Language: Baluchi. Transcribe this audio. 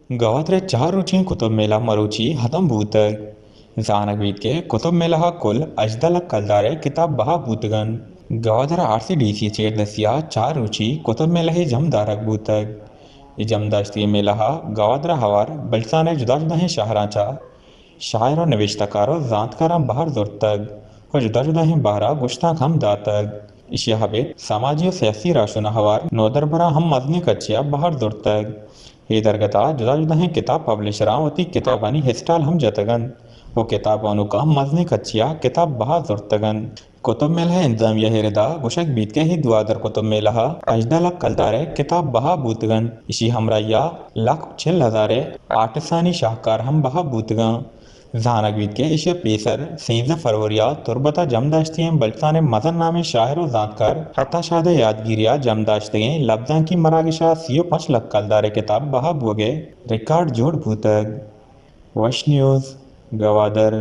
گوادر ءِ چار روچیں کتب میلہ مروچی ھتم بوتگ۔ زانگ بیت کہ کتب میلہ ءَ کل ھژدہ لکھ کلدار ءِ کتاب بہا بوتگ اَنت۔ گوادر ءِ آر سی ڈی سی ءِ چیردستی ءَ چار روچی کتب میلہ ءِ جم دارگ بوتگ۔ اے جم داشتگیں میلہ ءَ گوادر ءَ ھوار بلوچستان ءِ جدا جدائیں شھراں چہ شاعر ءُ نبشتہ کار ءُ زانتکاراں بہر زرتگ ءُ جدا جدائیں بہر ءَ گشتانک ھم داتگ۔ ایشی ءَ ابید سماجی ءُ سیاسی راھشون ءَ ھوار نودربراں ھم مزنیں کچے ءَ بہر زرتگ۔ اے درگت ءَ جدا جدائیں کتاب پبلشراں وتی کتابانی اسٹال ھم جتگ اَنت ءُ کتاب وانوکاں مزنیں کچے ءَ کتاب بہا زرتگ اَنت۔ کتب میلہ ءِ انتظامیہ ءِ ردا گوشگ بیت کہ اے دوھدر کتب میلہ ءَ ھژدہ لکھ کلدار ءِ کتاب بہا بوتگ اَنت۔ ایشی ءِ ھمراھی ءَ لکھ چل ھزار ءِ آرٹسٹانی شاھکار ھم بہا بوتگ اَنت۔ زانگ بیت کہ ایشی ءَ پیسر سیزدہ فروری ءَ تربت ءَ جم داشتگیں بلوچستان ءِ مزن نامیں شاعر ءُ زانتکار عطا شاد ءِ یادگیری ءَ جم داشتگیں لبزانکی مراگش ءَ سی ءُ پنچ لکھ کلدار ءِ کتاب بہا بوگ ءِ ریکارڈ جوڑ بوتگ۔ وش نیوز، گوادر۔